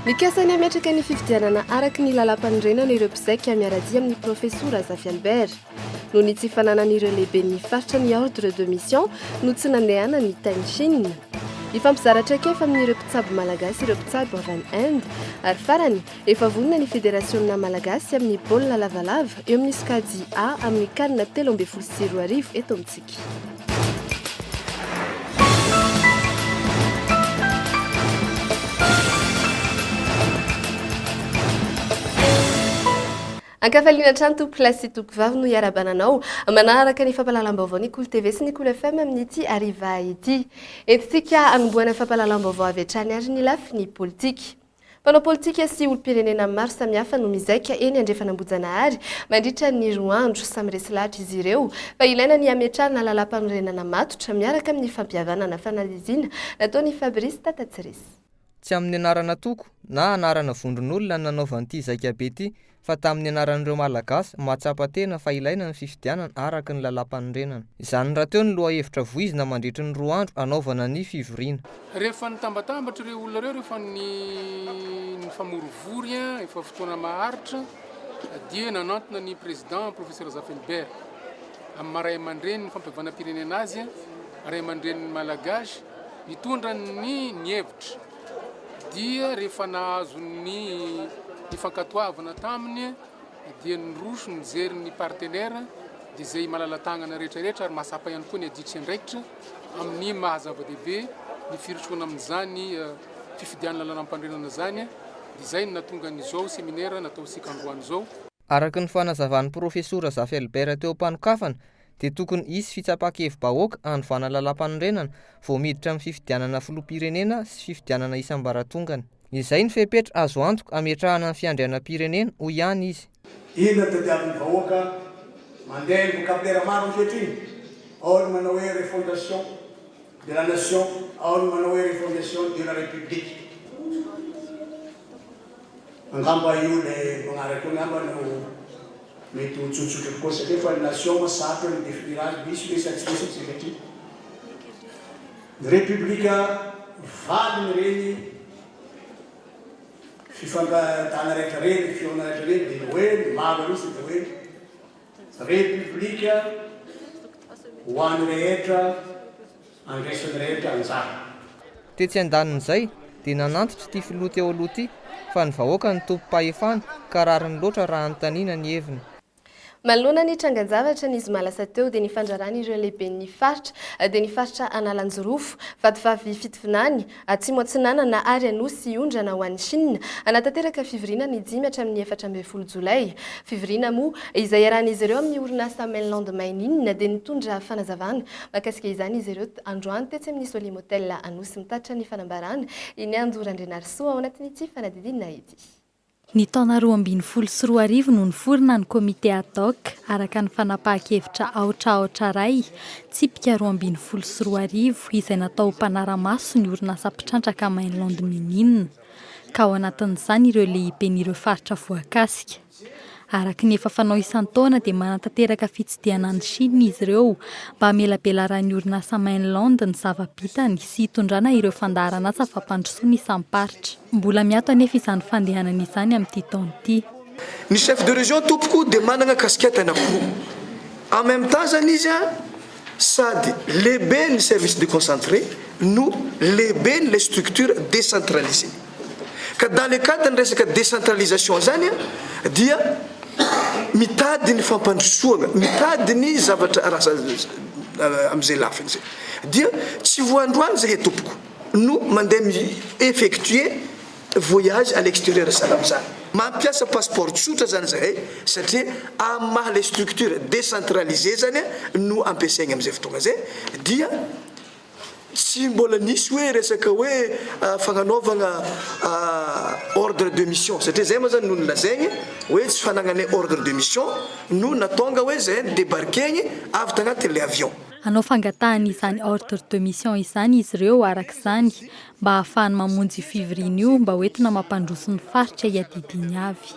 Mikasa ny hametraka ny fifidianana araka ny lalàmpanorenana ireo mpizaika miara-dia amin'ny Profesora Zafy Albert. Noho ny tsy fananan'ireo lehiben'ny faritra ny ordre de mission no tsy nandehanany tany Chine. Hifampizara traikefa amin'ireo mpitsabo malagasy ireo mpitsabo avy any Inde. Ary farany, efa vonona ny federasionina malagasy amin'ny baolina lavalava eo amin'ny sokajy A amin'ny Can 2013 eto amintsika. Ankafaliana hatrany tompokolahy sy tompokovavy no hiarahabana anao manaraka ny fampahalalam-baovao ny Kolo TV sy ny Kolo FM amin'ity hariva ity. Entintsika hanombohana fampahalalam-baovao avy hatrany ary ny lafiny politika. Mpanao politika sy olom-pirenena maro samihafa no mizaika eny Andrefan'Ambohijanahary mandritra ny roa andro. Samy resy lahatra izy ireo fa ilaina ny hametrahana lalàmpanorenana matotra miaraka amin'ny fampihavanana fanadihadiana nataon'i Fabrice Tatatsiresy. Tsy amin'ny anarana toko na anarana vondron'olona no nanaovany ity zaikabe ity fa tamin'ny anaran'ireo Malagasy mahatsapa tena fa ilaina ny fifidianana araka ny lalàmpanorenana. Izany rahateo ny lohahevitra voizina mandritry ny roa andro hanaovana ny fivoriana. Rehefa nitambatambatra ireo olona ireo, rehefa nifamorivory efa fotoana maharitra dia nanantona ny Président Professeur Zafy Albert amin'ny maha ray aman-drenin'ny fampihavanam-pirenena azy, ray aman-drenin'ny Malagasy, Nitondra ny ny hevitra dia rehefa nahazo ny ny fankatoavana taminy dia niroso nijery ny partenaire dia izay malala-tanana rehetra rehetra ary mahatsapa ihany koa ny adidy sy andraikitra amin'ny maha zava-dehibe ny firosoana amin'izany fifidianana lalàmpanorenana izany dia izay no nahatonga an'izao seminaire nataontsika androany izao. Araka ny fanazavan'ny Profesora Zafy Albert teo am-panokafana dia tokony hisy fitsapan-kevi-bahoaka hanovana lalàmpanorenana vao miditra amin'ny fifidianana filoham-pirenena sy fifidianana isam-baratongany. Izay no fepetra azo antoka hametrahana ny fiandrianam-pirenena, hoy ihany izy. Inona no tadiavin'ny vahoaka? Mandeha ny vocabulaire maro ankehitriny, ao ny manao hoe refondation de la nation, ao ny manao hoe refondation de la république. Angamba io ilay magnaraka io angamba no mety ho tsotsotra kokoa satria efa ny nation moa sarotra ny mi-definir azy, misy ve sa tsy misy isika satria ny république valiny ireny fifangatahana rehetra ireny, fihaonana rehetra ireny dia ny hoe ny maro an'isa dia hoe Repoblika ho an'ny rehetra, andraisan'ny rehetra anjara. Tetsy andanin'izay dia nanantitra ity filoha teo aloha ity fa ny vahoaka no tompom-pahefana ka rariny loatra raha anontaniana ny heviny. Manoloana ny trangan-javatra ny zoma lasa teo dia ny fandraran'ireo lehiben'ny faritra dia ny faritra Analanjirofo, Vatovavy Fitovinany, Atsimo Atsinanana ary Anosy hiondrana ho any Chine hanatanteraka fivoriana ny dimy hatramin'ny 14 jolay. Fivoriana moa izay iarahan'izy ireo amin'ny orinasa Mainland Mining dia nitondra fanazavana mahakasika izany izy ireo androany tetsy amin'ny Solim Hotel Anosy. Mitatitra ny fanambarana i Niando Randrianarisoa ao anatin'ity fanadihadiana ity. Ny taona 2012 no niforona ny Comité ad hoc araka ny fanapahan-kevitra aotra aotra iray, tsipika 2012 izay natao ho mpanara-maso ny orinasa mpitrandraka Mainland Mining, ka ao anatin'izany ireo lehiben'ireo faritra voakasika. Araka ny efa fanao isan-taona dia manatanteraka fitsidihana any Chine izy ireo mba hamelabelaran'ny orinasa Mainland ny zava-bitany sy hitondrana ireo fandaharanasa fampandrosoana isam-paritra. Mbola miato anefa izany fandehanana izany amin'ity taona ity. Ny chef de région tompoko dia managna casquette anakiroa en même temps zany izy a sady lehibe ny service déconcentré no lehibe ny le structure décentralisée. Ka dans le cadre ny resaka décentralisation zany dia mitady ny fampandrosoana, mitady ny zavatra rasa amin'izay lafiny zay. Dia tsy vao androany zahay tompoko no mandeha mi effectuer voyage à l'extérieur sahala amin'izany. Mampiasa passeport tsotra zany zahay satria amin'ny maha le structure décentralisée zany no ampiasaigny amin'izay fotoagna zay dia Tsy mbola nisy hoe resaka hoe fagnanaovagna ordre de mission satria zay moa zany no nolazaigny hoe tsy fanagnanay ordre de mission no natonga hoe zay ni-debarquer-gny avy tagnatin'ilay avion. Hanao fangatahana izany ordre de mission izany izy ireo araka izany mba hahafahany mamonjy io fivoriana io mba hoentina mampandroso ny faritra iadidiany avy.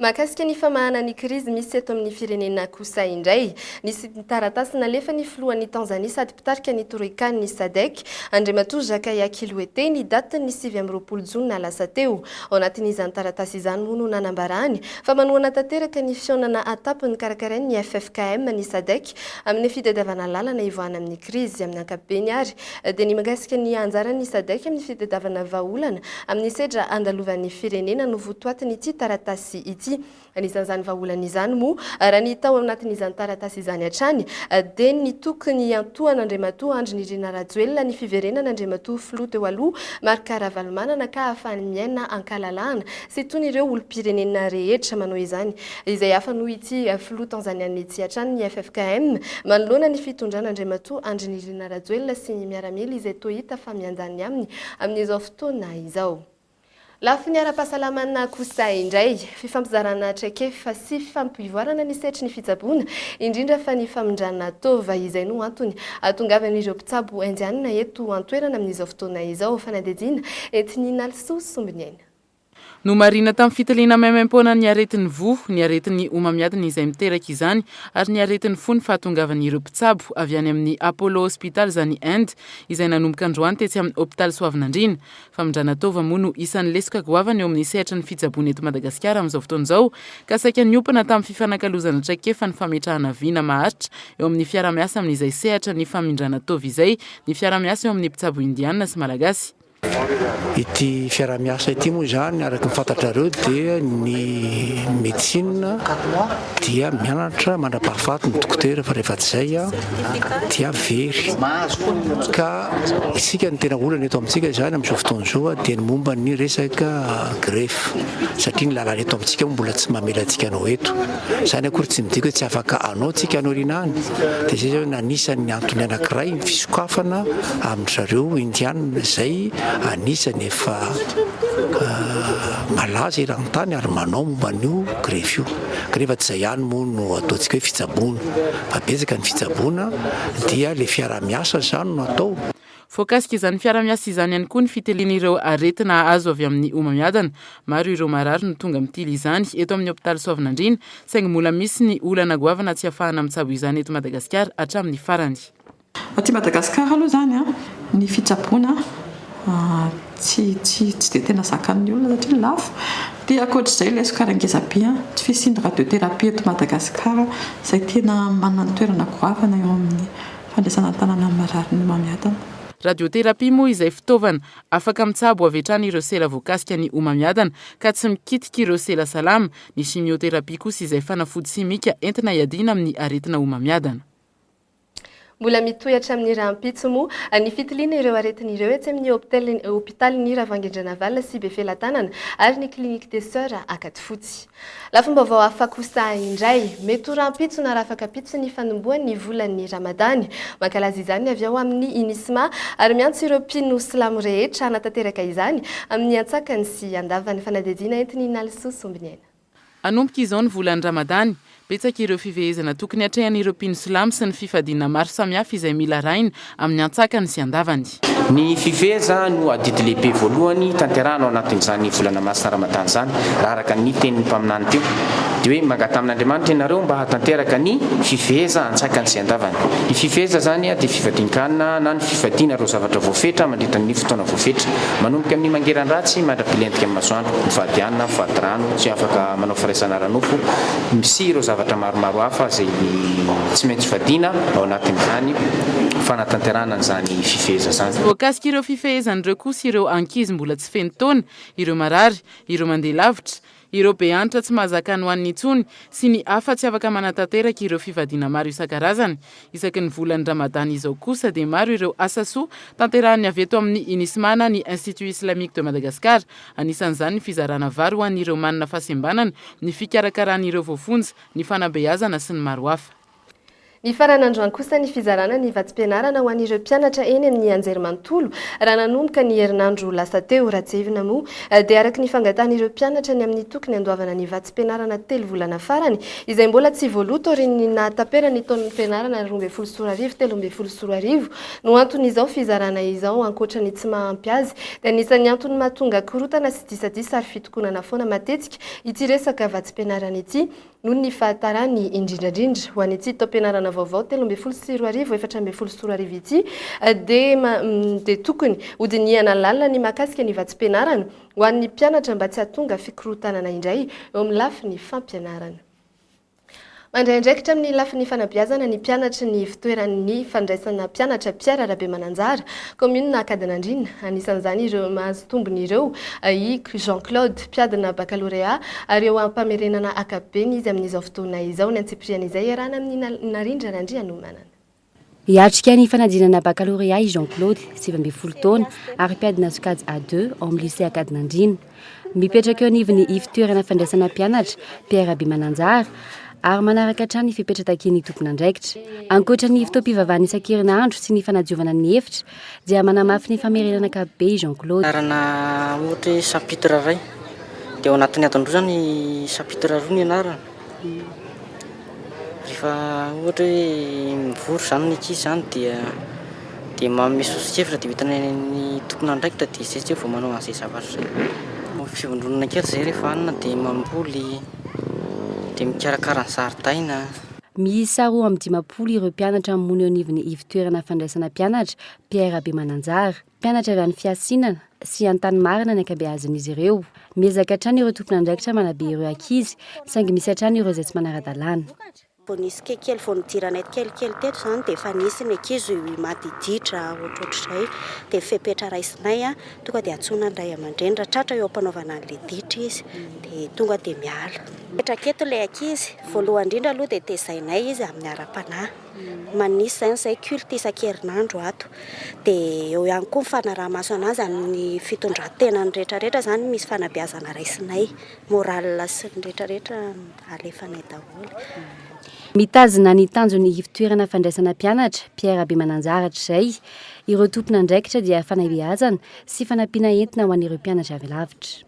Mahakasika ny famahana ny krizy misy eto amin'ny firenena kosa indray, nisy taratasy nalefan'ny filohan'i Tanzania sady mpitarika ny Troika-n'ny Sadec, Andriamatoa Jakaya Kikwete, ny datin'ny 29 jona lasa teo. Ao anatin'izany taratasy izany moa no nanambarany fa manohana tanteraka ny fihaonana an-tampony karakarain'ny ffkm ny Sadec amin'ny fitadiavana lalana hivoahana amin'ny krizy. Amin'ny ankapobeny ary dia ny mahakasika ny anjaran'ny Sadec amin'ny fitadiavana vahaolana amin'ny sedra andalovan'ny firenena no votoatin'ity taratasy ity. Anisan'izany vahaolana izany moa, raha ny hita ao anatin'izany taratasy izany hatrany, dia ny tokony hiantohan'Andriamatoa Andry Nirina Rajoelina ny fiverenan'Andriamatoa Filoha teo aloha Marc Ravalomanana ka hahafahany miaina an-kalalahana sy tony ireo olom-pirenena rehetra manao izany izay hafa noho ity Filoha Tanzaniana ity hatrany ny ffkm manoloana ny fitondran'Andriamatoa Andry Nirina Rajoelina sy ny miaramila izay toa hita fa miandany aminy amin'izao fotoana izao. Lafiny ara-pahasalamana kosa indray, fifampizarana traikefa sy fifampivoarana ny sehatry ny fitsaboana, indrindra fa ny famindrana taova. Izay no antony ahatongavan'ireo mpitsabo indianina eto an-toerana amin'izao fotoana izao. Fanadihadiana entin'i Nalisoa Sombiniaina. Nomarihina tamin'ny fitiliana maimaimpoana ny aretin'ny voa, ny aretin'ny homamiadana izay miteraka izany ary ny aretin'ny fo ny fahatongavan'ireo mpitsabo avy any amin'ny Apollo Hospitals any Inde izay nanomboka androany tetsy amin'ny hopitaly Soavinandriana. Famindrana taova moa no isan'ny lesoka goavana eo amin'ny sehatry ny fitsaboana eto Madagasikara amin'izao fotoana izao ka saika niompana tamin'ny fifanakalozana traikefa ny fametrahana vina maharitra eo amin'ny fiarahamiasa amin'izay sehatra ny famindrana taova izay ny fiarahamiasa eo amin'ny mpitsabo indiana sy malagasy. Ity fiaraha-miasa ity moa izany araka ny fantatrareo dia ny médecine dia mianatra mandra-pahafaty ny dokotera fa rehefa tsy izay dia very ka isika ny tena olana eto amintsika izany amin'izao fotoana izao dia ny momba ny resaka greffe satria ny lalàna eto amintsika moa mbola tsy mamela antsika hanao eto. Izany akory tsy midika hoe tsy afaka hanao tsika any aoriana any. Dia izay izao no anisan'ny antony anankiray ny fisokafana amin-dry zareo Indiana izay anisan'ny efa malaza eran-tany ary manao momba an'io grefy io. Kanefa tsy izay ihany moa no ataontsika hoe fitsaboana fa betsaka ny fitsaboana dia ilay fiaraha-miasa izany no atao. Voakasika izany fiara-miasa izany ihany koa ny fitiliana ireo aretina azo avy amin'ny homamiadana. Maro ireo marary no tonga mitily izany eto amin'ny hopitaly Soavinandriana, saingy mbola misy ny olana goavana tsy ahafahana mitsabo izany eto Madagasikara hatramin'ny farany. Aty Madagasikara aloha izany ny fitsaboana tsy tsy tsy dia tena zakan'ny olona satria lafo. Dia ankoatr'izay ilay sokara ngeza be, tsy fisian'ny radiothérapie eto Madagasikara izay tena manana ny toerana goavana eo amin'ny Fandraisana an-tanana ny marary ny homamiadana. Radiothérapie moa izay fitaovana afaka mitsabo avy hatrany ireo sela voakasika ny homamiadana ka tsy mikitika ireo sela salama, ny chimiothérapie kosa izay fanafody simika entina hiadiana amin'ny aretina homamiadana. Mbola mitohy hatramin'ny rahampitso moa ny fitiliana ireo aretina ireo etsy amin'ny hopitalin'ny Ravoahangy-Andrianavalona sy Befelatanana ary ny Clinique des Sœurs Ankadifotsy. Lafim-baovao hafa kosa indray, mety ho rahampitso na rahafakampitso ny fanombohan'ny volan'ny Ramadany. Mankalaza izany ny avy ao amin'ny Unisma ary miantso ireo mpino silamo rehetra hanatanteraka izany amin'ny antsakany sy andavany. Fanadihadiana entin'i Nalisoa Sombiniaina. Hanomboka izao ny volan'ny Ramadany. Betsaka ireo fivehezana tokony hatrehan'ireo mpino silamo sy ny fifadiana maro samihafa izay mila arahina amin'ny antsakany sy andavany. Ny fifeheza no adidy lehibe voalohany tanterahana ao anatin'izany volana masina Ramadany izany, raha araka ny tenin'ny Mpaminany teo, dia hoe mangataha amin'Andriamanitra ianareo mba hahatanteraka ny fifeheza antsakany sy andavany. Ny fifeheza izany dia fifadian-kanina na ny fifadiana ireo zavatra voafetra mandritra ny fotoana voafetra, manomboka amin'ny mangiran-dratsy mandra-pilentika ny masoandro, mifady hanina, mifady rano, tsy afaka manao firaisana ara-nofo, sy ireo zavatra maromaro hafa izay tsy maintsy fadiana ao anatin'izany fanatanterahana an'izany fifeheza izany. Tsy voakasik'ireo fifehezana ireo kosa ireo ankizy mbola tsy feno taona, ireo marary, ireo mandeha lavitra, ireo be antitra tsy mahazaka ny hohaniny intsony sy ny hafa tsy afaka manatanteraka ireo fivadiana maro isan-karazany. Isaky ny volan'ny Ramadany izao kosa dia maro ireo asa soa tanterahan'ny avy eto amin'ny Unisma na ny Institut Islamique de Madagascar. Anisan'izany ny fizarana vary ho an'ireo manana fahasembanana, ny fikarakarana ireo voafonja, ny fanabeazana sy ny maro hafa. Nifarana androany kosa ny fizarana ny vatsim-pianarana ho an'ireo mpianatra eny amin'ny anjerimanontolo raha nanomboka ny herinandro lasa teo. Raha tsiahivina moa dia araka ny fangatahan'ireo mpianatra ny amin'ny tokony handoavana ny vatsim-pianarana telo volana farany izay mbola tsy voaloa taorian'ny nahataperan'ny taom-pianarana 2012 2013 no anton'izao fizarana izao. Ankoatra ny tsy maha ampy azy dia anisan'ny antony mahatonga korontana sy disadisa ary fitokonana foana matetika ity resaka vatsim-pianarana ity noho ny fahatarany indrindrandrindra. Ho an'ity taom-pianarana vaovao 2013 2014 ity dia dia tokony hodinihana lalina ny mahakasika ny vatsim-pianarana ho an'ny mpianatra mba tsy hahatonga fikorotanana indray eo amin'ny lafiny fampianarana. Mandray andraikitra amin'ny lafiny fanabeazana ny mpianatry ny fitoeran'ny fandraisana mpianatra Pierre Rabemananjara, kaominina Ankadinandriana. Anisan'izany ireo mahazo tombony ireo i Jean Claude, mpiadina bakalorea ary eo am-pamerenana ankapobeny izy amin'izao fotoana izao. Ny antsipiriany izay iarahana amin'i Narindra Randrianomanana. Hiatrika ny fanadinana bakalorea i Jean Claude, 19 taona, ary mpiadina sokajy A deux ao amin'ny Lycée Ankadinandriana. Mipetraka eo anivon'ny ivon-toerana fandraisana mpianatra, Pierre Rabemananjara, ary manaraka hatrany ny fepetra takian'ny tompon'andraikitra. Ankoatra ny fotoam-pivavahana isan-kerinandro sy ny fanadiovana ny efitra, dia manamafy ny famerenana ankapobe i Jean Claude. Anarana ohatra hoe chapitre iray, dia ao anatin'ny adiny roa izany chapitre roa no ianarana. Rehefa ohatra hoe mivory izany ny ankizy izany dia dia manome soso-kevitra dia ho hitan'ny tompon'andraikitra dia izay izay vao manao an'izay zavatra izay. Fivondronana kely izay rehefa hanina dia mamboly, dia mikarakara ny zaridaina. Miisa 52 ireo mpianatra monina eo anivon'ny ivon-toerana fandraisana mpianatra Pierre Rabemananjara. Mpianatra avy any Fiasinana sy Antanimarina ny ankabeazan'izy ireo. Miezaka hatrany ireo tompon'andraikitra manabe ireo ankizy, saingy misy hatrany ireo izay tsy manara-dalàna. Vao nisy kelikely vao nidiranay kelikely teto izany dia efa nisy ny ankizy maty ditra ohatrohatr'izay. Dia ny fepetra raisinay, tonga dia antsoina ny ray aman-dreny. Raha tratra eo am-panaovana an'ilay ditra izy dia tonga dia miala. Mipetraka eto ilay ankizy, voalohany indrindra aloha dia tezainay izy amin'ny ara-panahy. Manisy izany izay culte isan-kerinandro ato. Dia eo ihany koa ny fanaraha-maso an'azy amin'ny fitondran-tenany rehetra rehetra izany misy fanabeazana raisinay, morale sy ny rehetra rehetra alefanay daholo. Mitazona ny tanjon'ny ivon-toerana fandraisana mpianatra, Pierre Rabemananjara hatrizay, ireo tompon'andraikitra dia fanabeazana sy fanampiana entina ho an'ireo mpianatra avy lavitra.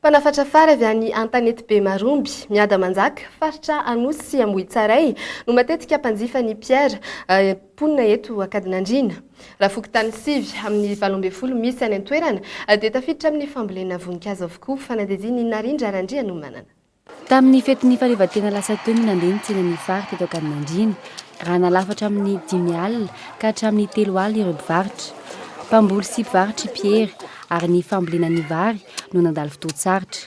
Mpanafatra fary avy any Antanetibe Maromby, Miadamanjaka, faritra Anosy sy Ambohitsaray no matetika mpanjifa an'i Pierre, mponina eto Ankadinandriana. Raha fokontany sivy amin'ny 18 misy any an-toerana dia tafiditra amin'ny fambolena voninkazo avokoa. Fanadihadian'i Narindra Randrianomanana. Tamin'ny fetin'ny fahaleovantena lasa teo no nandeha ny tsenan'ny fary teto Ankadinandriana, raha nalafo hatramin'ny 5 alina ka hatramin'ny 3 alina ireo mpivarotra. Mpamboly sy mpivarotra i Pierre ary ny fambolena ny vary no nandalo fotoan-tsarotra.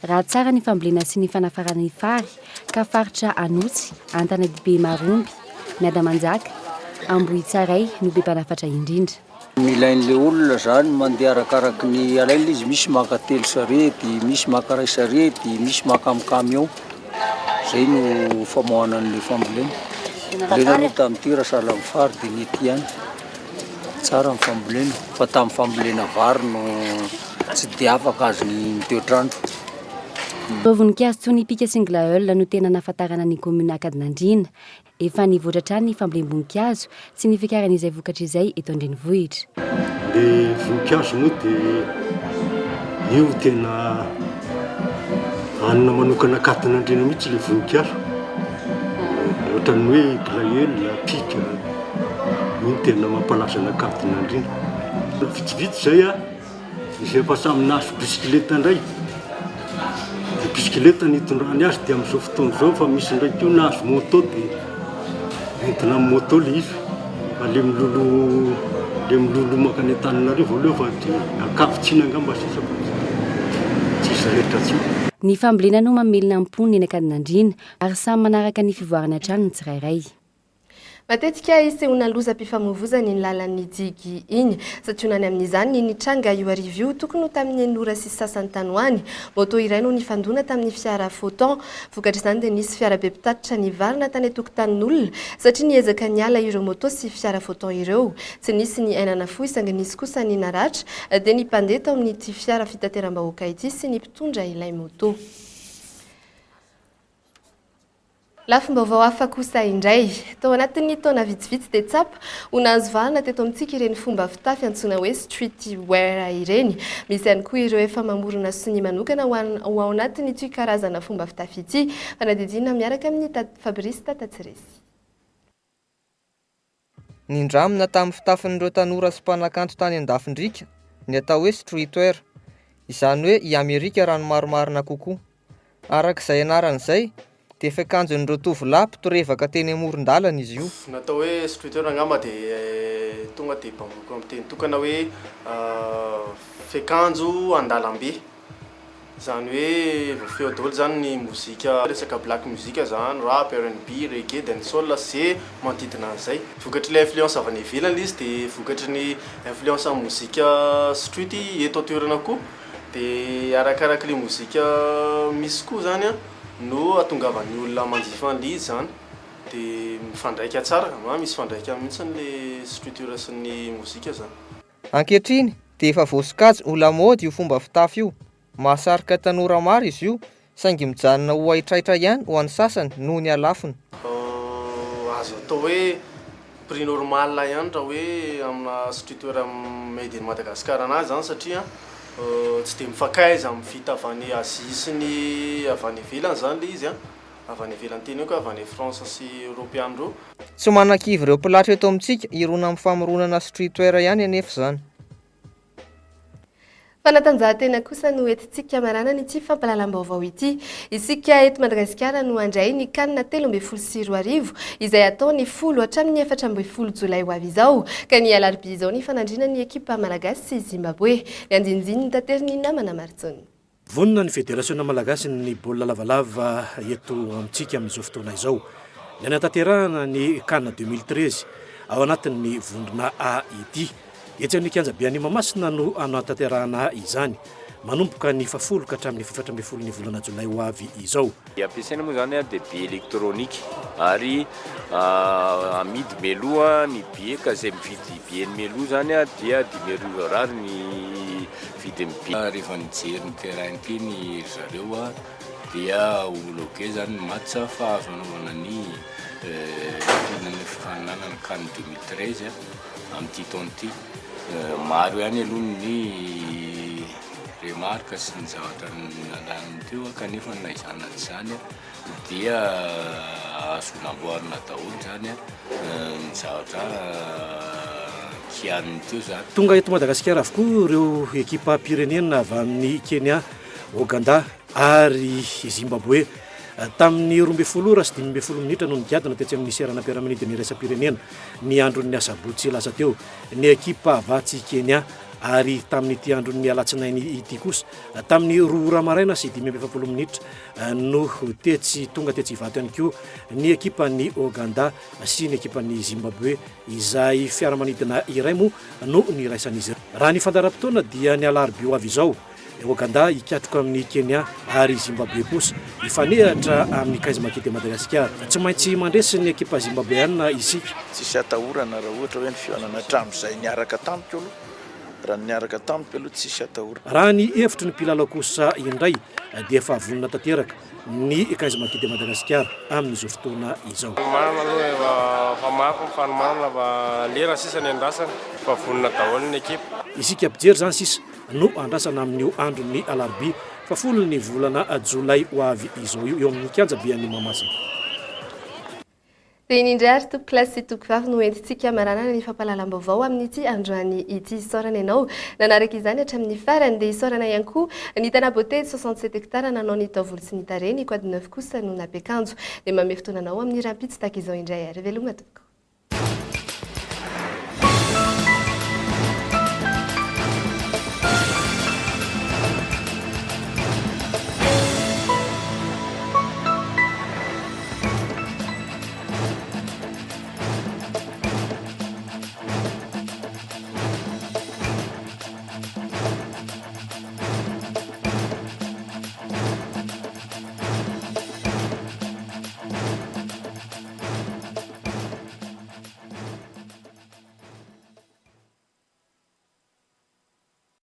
Raha tsara ny fambolena sy ny fanafarana ny fary ka faritra Anosy, Antanadibe Maromby, Miadamanjaka, Ambohitsaray no be mpanafatra indrindra. Ny ilain'ilay olona zany mandeha arakaraky ny alainy ilay izy, misy maka telo sarety, misy maka iray sarety, misy maka amin'ny camion, zay no famoahana an'ilay fambolena. Fambolena aloha tamin'ity raha sahala amin'ny fary dia nety ihany, tsara ny fambolena fa tamin'ny fambolena vary no tsy dia afaka azon'ny toetr'andro. Ireo voninkazo toy ny pika sy ny glaeul no tena nahafantarana ny kaominina Ankadinandriana. Efa nivoatra hatrany ny fambolem-boninkazo sy ny fiakaran'izay vokatra izay eto an-drenivohitra. Ny voninkazo moa dia io tena hanina manokana Ankadinandriana mihitsy ilay voninkazo. Ohatran'ny hoe glaeul, pika, io no tena mampalaza an'Ankadinandriana. Vitsivitsy izay an! Izay efa samy nahazo bisikileta indray dia bisikileta no itondrany azy dia amin'izao fotoana izao efa misy indray koa nahazo moto dia entina amin'ny moto ilay izy fa le miloloha le miloloha mankany Antananarivo aloha efa dia ankavitsiana angamba sisa fa tsy tsisy rehetra intsony. Ny fambolena no mamelona ny mponina eny Ankadinandriana ary samy manaraka ny fivoarany hatrany ny tsirairay. Matetika isehoana lozam-pifamoivozana iny lalan'ny Digy iny. Santionany amin'izany ny nitranga io hariva io, tokony ho tamin'ny enina ora sy sasany tany ho any. Moto iray no nifandona tamin'ny fiara Photon. Vokatr'izany dia nisy fiarabe mpitatitra nivarina tany an-tokotanin'olona satria niezaka niala ireo moto sy fiara Photon ireo. Tsy nisy ny aina nafoy saingy nisy kosa ny naratra, dia ny mpandeha tao amin'ity fiara fitateram-bahoaka ity sy ny mpitondra ilay moto. Lafim-baovao hafa kosa indray. Tao anatin'ny taona vitsivitsy dia tsapa ho nahazo vahana teto amintsika ireny fomba fitafy antsoina hoe street wear ireny. Misy ihany koa ireo efa mamorona sonia manokana ho ho ao anatin'ity karazana fomba fitafy ity. Fanadihadiana miaraka amin'i Fabrice Tatatsiresy. Nindramina tamin'ny fitafin'ireo tanora sy mpanakanto tany an-dafin-driaka ny atao hoe streetwear, izany hoe i Amerika raha ny marimarina kokoa. Araka izay anarany izay, dia fiakanjon'ireo tovolahy mpitorevaka teny amoron-dalana izy io. Ny atao hoe streetwear angamba dia tonga dia bangoiko amin'ny teny tokana hoe fiakanjo an-dalambe. Izany hoe voafehy ao daholo izany ny mozika, resaka black music izany, rap, rnb, reggae, dancehall sy ze manodidina an'izay. Vokatr'ilay influence avy any ivelany ilay izy dia vokatry ny influence ny mozika street eto an-toerana koa dia arakarak'ilay mozika misy koa izany an no ahatongavan'ny olona manjifa an'ilay izy izany dia mifandraika tsara, misy fifandraikany mihitsy ilay streetwear sy ny mozika izany. Ankehitriny dia efa voasokajy ho lamaody io fomba fitafy io. Mahasarika tanora maro izy io, saingy mijanona ho haitraitra ihany ho an'ny sasany noho ny halafony. Azo atao hoe prix normal ihany raha hoe amina streetwear made in Madagascar anazy izany satria tsy dia mifankaiza amin'ny vita avy any Asie sy ny avy any ivelany izany ilay izy an. Avy any ivelany teneniko avy any France sy Europeana ireo. Tsy manakivy ireo mpilatro eto amintsika hirona amin'ny famoronana streetwear ihany anefa izany. Fanatanjahantena kosa no entintsika hamaranana ity fampahalalam-baovao ity. Isika eto Madagasikara no handray ny Can 2013 izay hatao ny folo hatramin'ny 14 jolay ho avy izao, ka ny alarobia izao ny fanandrinan'ny ekipa malagasy sy Zimbabwe. Ny andinindininy taterin'ny namana Martson. Vonona ny Federasiona malagasin'ny baolina lavalava eto amintsika amin'izao fotoana izao ny hanatanterahana ny Can 2013 ao anatin'ny vondrona A ity. Etsy amin'ny kianjabe Mahamasina no hanatanterahana izany manomboka ny fahafolo ka hatramin'ny fahefatra ambin'ny folon'ny volana jolay ho avy izao. Ny ampiasaina moa izany dia billet électronique ary amidy mialoha ny billet ka izay mividy billet mialoha izany dia 5000 ariary ny vidin'ny billet. Rehefa nijery ny terrain teny ry zareo dia homologué izany ny match fa azo anaovana ny fihinana fifaninanana can 2013 amin'ity taona ity. Maro ihany aloha ny remarque sy ny zavatra nananany teo kanefa na izany na tsy izany dia azo namboarina daholo izany ny zavatra kianiny teo izany. Tonga eto Madagasikara avokoa ireo ekipam-pirenena avy amin'i Kenya, Oganda ary Zimbabwe. Tamin'ny 12 ora sy 15 minitra no nigadona tetsy amin'ny seranam-piaramanidina iraisam-pirenena ny andron'ny asabotsy lasa teo ny ekipa Vatsy Kenya ary tamin'ity andron'ny alatsinainy ity kosa tamin'ny 2 ora maraina sy 45 minitra no tetsy tonga tetsy Ivato ihany koa ny ekipan'ny Oganda sy ny ekipan'ny Zimbabwe izay fiaramanidina iray moa no niraisan'izy ireo. Raha ny fandaharam-potoana dia ny alarobia ho avy izao Oganda hikatroka amin'i Kenya ary Zimbabwe kosa hifanehatra amin'ny Kaiza Makete Madagasikara. Tsy maintsy mandresy ny ekipa zimbabweana isika. Tsisy atahorana raha ohatra hoe ny fihaonana hatramin'izay niaraka tamiko aloha, raha ny niaraka tamiko aloha tsisy atahorana. Raha ny hevitry ny mpilalao kosa indray dia efa vonona tanteraka ny Kaiza Makete Madagasikara amin'izao fotoana izao. Fanomanana aloha efa efa mafy ny fanomanana fa lera sisa ny andrasana, efa vonona daholo ny ekipa. Isika mpijery izany sisa no andrasana amin'io andron'ny alarobia fahafolon'ny volana jolay ho avy izao io, eo amin'ny kianjaben'i Mahamasina. Dia iny indray ary tompokolahy sy tompokovavy no entintsika hamaranana ny fampahalalam-baovao amin'ity androany ity. Isaorana ianao nanaraka izany hatramin'ny farany. Dia isaorana ihany koa ny Tana Beauté 67 hectares nanao ny taovolo sy ny tarehy, ny Quad 9 kosa no nampiakanjo. Dia manome fotoana anao amin'ny rahampitso tahaka izao indray ary. Veloma tompoko.